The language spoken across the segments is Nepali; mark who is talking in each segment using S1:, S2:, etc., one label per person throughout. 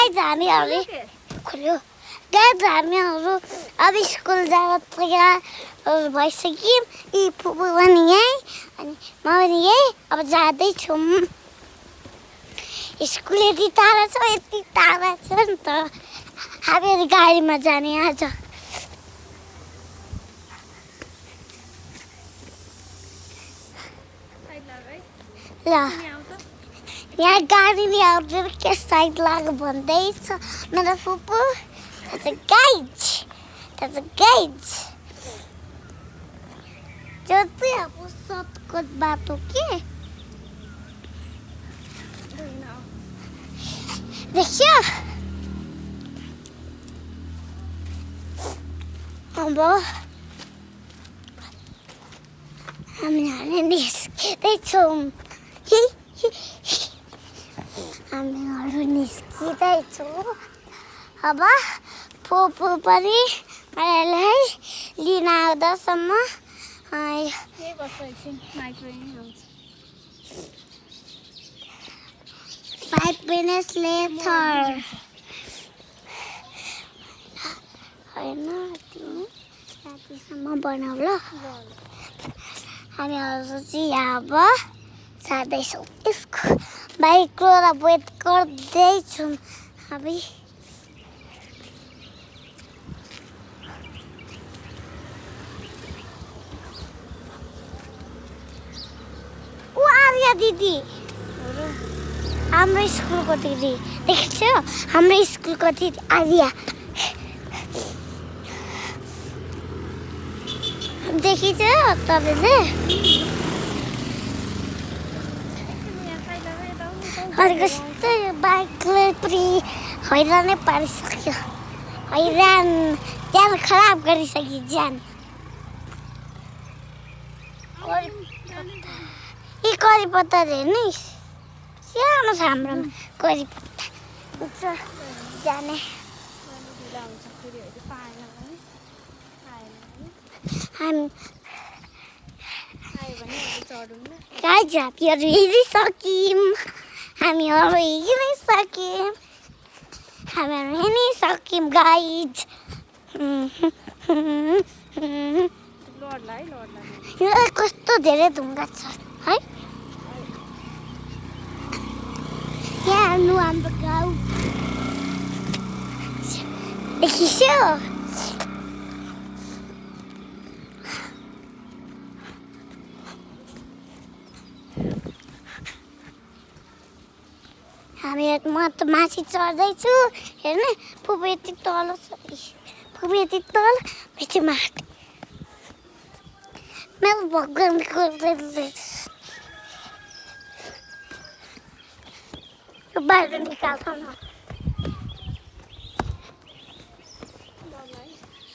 S1: गाइज हामीहरूले खोल्यो गाइज हामीहरू अब स्कुल जान तयार भइसक्यौँ यी फुपू पनि यहीँ अनि म पनि यहीँ अब जाँदैछौँ स्कुल यति टाढा छ नि त हामीहरू गाडीमा जाने आज ल यहाँ गाडीले आउँदैन के साइड लाग भन्दैछ मेरो फुपू गाइज त्यो चाहिँ अब सतको बाटो के देखियो अब हामीहरूले निस्किँदैछौँ हामीहरू निस्किँदैछौँ अब फुपू पनि मलाई लिन आउँदासम्म 5 minutes later होइन रातिसम्म बनाऊ ल हामीहरू चाहिँ अब जाँदैछौँ यसको बाइकको र वेट गर्दैछौँ हामी ऊ आर्या दिदी हाम्रो स्कुलको दिदी देख्छ हाम्रो स्कुलको दिदी आर्या देखिन्छ तपाईँले कस्तो बाइकले पुरै हैरानै पारिसक्यो हैरान ज्यान खराब गरिसक्यो ज्यान यी करिपत्ता हेर्नु सानो छ हाम्रोमा करिपत्ता जाने गाइज हामीहरू हिँडिसक्यौँ हामीहरू हिँडिसक्यौँ गाइज यो कस्तो धेरै ढुङ्गा छ है यहाँ हेर्नु हाम्रो गाउँ देखिसो म त माथि चढ्दैछु हेर्नु फुपू यति तल छ फुपू यति तल पछि माथि मेरो भगवानको बाहिर निकाल्छ न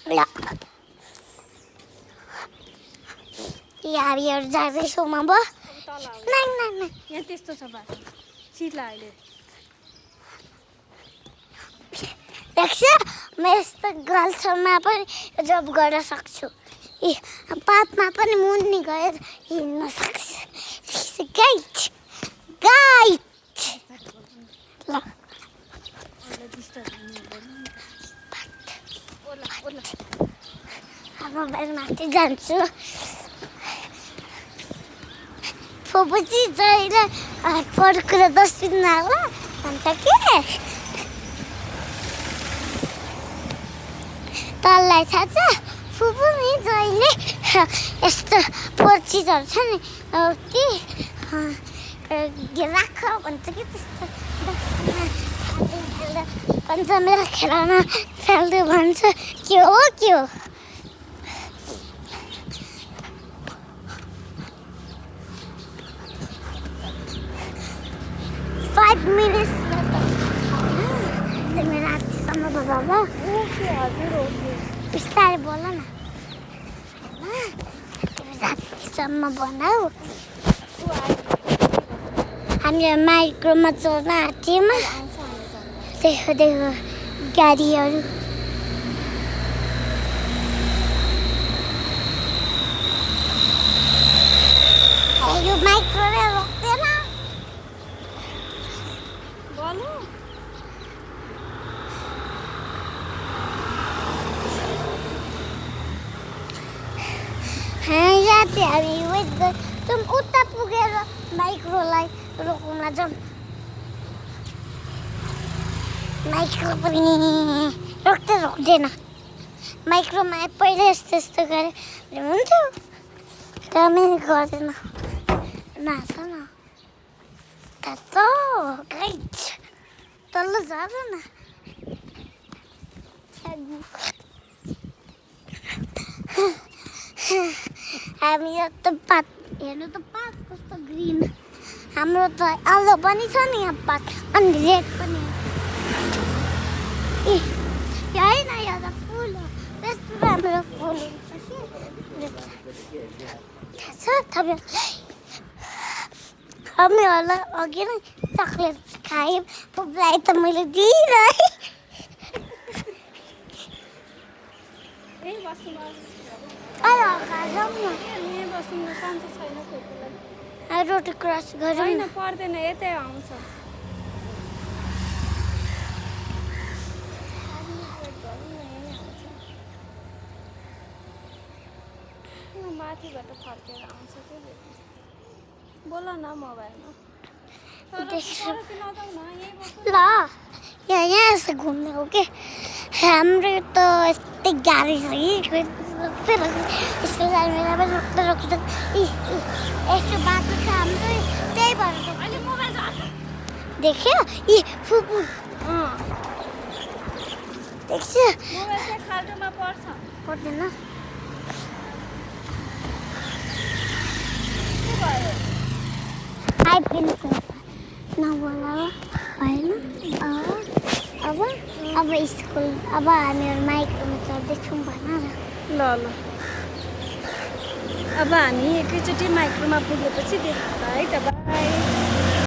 S1: ल हामीहरू जाँदैछौँ अब
S2: यहाँ त्यस्तो छ बाटो चिला अहिले
S1: देख्छ म यस्तो गल्छमा पनि जब गर्न सक्छु पातमा पनि मुनि गएर हिँड्न सक्छु गाइड ल अब माथि जान्छु फुपू चाहिँ जहिले फर्केर डस्टबिनमा होला भन्छ के तँलाई थाहा छ फुपू नि जहिले यस्तो फोहोर चिजहरू छ नि के राख भन्छ कि त्यस्तो भन्छ मेरो खेलाउन फाल्दो भन्छ के हो 5 minutes मेरा रातिसम्म बाबा बिस्तारै बोल न रातिसम्म बनाऊ हामीले माइक्रोमा चढ्न आँट्यौँ देखो गाडीहरू यो माइक्रोले रोक्दैन हामी वेट गर्छौँ उता पुगेर माइक्रोलाई रोक्न जाउँ माइक्रो पनि रोक्दैन माइक्रोमा पहिला यस्तो गरे हुन्छ कामै गर्दैन नाच न गाइड तल्लो जाँदैन हामी यो त पात हेर्नु त पात कस्तो ग्रिन हाम्रो त आलो पनि छ नि यहाँ पात अनि रेड पनि ए होइन यो त फुल हो यस्तो राम्रो फुल हुन्छ हामीहरूलाई अघि नै चक्लेट खायौँ पुग्लाई त मैले दिइरहेँ रोटी क्रस गरौँ
S2: होइन पर्दैन यतै आउँछ माथिबाट फर्केर आउँछ के बोल न मोबाइलमा
S1: ल यहाँ यसो घुम्ने हो कि हाम्रो त यस्तै गाडी छ कि यसको गाडीमा पनि रोक्दै यस्तो बाटो छ हाम्रो त्यही भएर
S2: अहिले मोबाइल
S1: देख्यो यी फुपू देख्छु
S2: मोबाइल चाहिँ खाल्टोमा पर्छ
S1: पर्दैन
S2: के भयो
S1: आइपुग्नु नबोला होइन अब स्कुल अब हामीहरू माइक्रोमा चढ्दैछौँ भन
S2: ल अब हामी एकैचोटि माइक्रोमा पुगेपछि देख्छ है त बाई